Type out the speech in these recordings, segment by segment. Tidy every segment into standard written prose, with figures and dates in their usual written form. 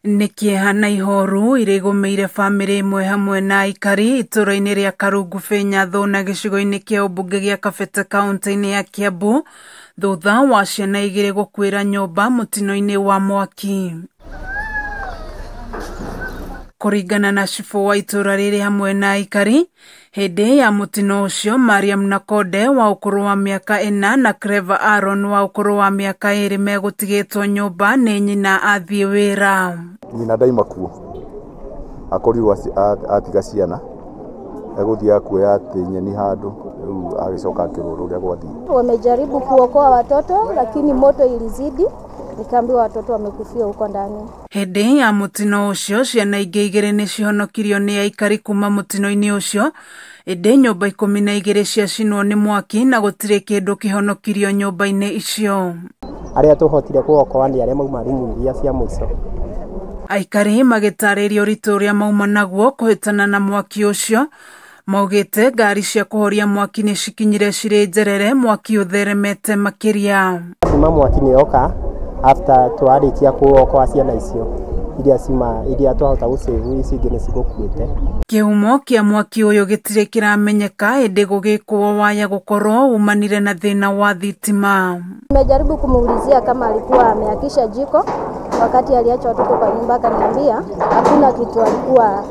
Nĩ kĩeha na ihoru iria igũmĩire bamĩrĩ ĩmwe hamwe na aikari itũũra-inĩ rĩa Karungubĩ Nyathuna gĩcigo-inĩ kĩa ũmbunge gĩa Kabete kaunti-inĩ ya Kiambu thutha wa ciana igĩrĩ gũkuĩra nyũmba mũtino-inĩ wa mwaki. Kũringana na cibũ wa itũũra rĩrĩ hamwe na aikari, hĩndĩ ya mũtino ũcio Mariam Nakonde wa ũkũrũ wa mĩaka 4 na Clever Aaron wa ũkũrũ wa mĩaka 2 megũtigĩtwo nyũmba nĩ nyina athiĩ wĩra. Nyina ndaima kuo akorirwo atiga ciana egũthiĩ akuoya atĩ nyeni handũ rĩu agĩcoka akĩrwo ũrĩa gwathiĩ. Wamejaribu kuokoa watoto lakini moto ilizidi, nikaambiwa watoto wamekufia huko ndani. Hĩndĩ ya mũtino ũcio ciana ingĩ igĩrĩ nĩ cihonokirio nĩ aikari kuma mũtino-inĩ ũcio, ĩndĩ nyũmba 12 ciacinwo nĩ mwaki na gũtirĩ kĩndũ kĩhonokirio nyũmba-inĩ icio. Arĩa tũhotire kuokoa nĩ arĩa mauma rumu iria cia mũico. Aikari magĩtarĩria ũritũ ũrĩa mauma naguo kũhĩtana na mwaki ũcio, maugĩte ngari cia kũhoria mwaki nĩ cikinyire cirĩ njerere mwaki ũtheremete makĩria. Thima mwaki nĩ yoka after twarĩkia kuokoa ciana icio iria ciuma iria twahota gũcĩvu ici ingĩ nĩ cigũkuĩte. Kĩhumo kĩa mwaki ũyũ gĩtirĩ kĩramenyeka ĩndĩ gũgĩkwo waya gũkorwo umanire na thĩna wa thitima. Nimejaribu kumuulizia kama alikuwa ameakisha jiko wakati aliacha watoto kwa nyumba, akaniambia hakuna kitu alikuwa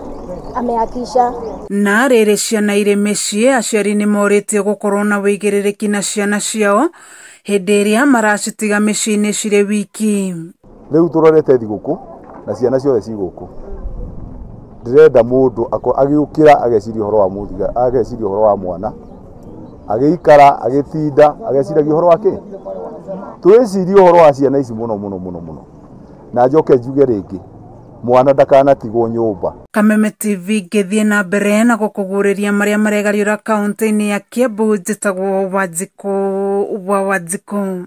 ameakisha. Na rĩrĩ ciana irĩ mĩciĩ, aciari nĩ morĩtio gũkorwo na wĩigĩrĩrĩki na ciana ciao hĩndĩ ĩrĩa maracitiga mĩciĩ-inĩ cirĩ wiki. Rĩu tũrorete thigũkũ na ciana ciothe ci gũkũ. Ndĩrenda mũndũ agĩũkĩra ageciria ũhoro wa mũthiga, ageciria ũhoro wa mwana, agĩikara agĩtinda ageciragia ũhoro wa kĩ. Twĩcirie ũhoro wa ciana ici mũno mũno mũno mũno. Na njoke njuge rĩngĩ, mwana ndakanatigwo nyũmba. Kameme TV ngĩthiĩ na mbere na gũkũguũrĩria marĩa maregariũra kaunti-inĩ ya Kiambu. Njĩtagwo Wanjikũ wa Wanjikũ.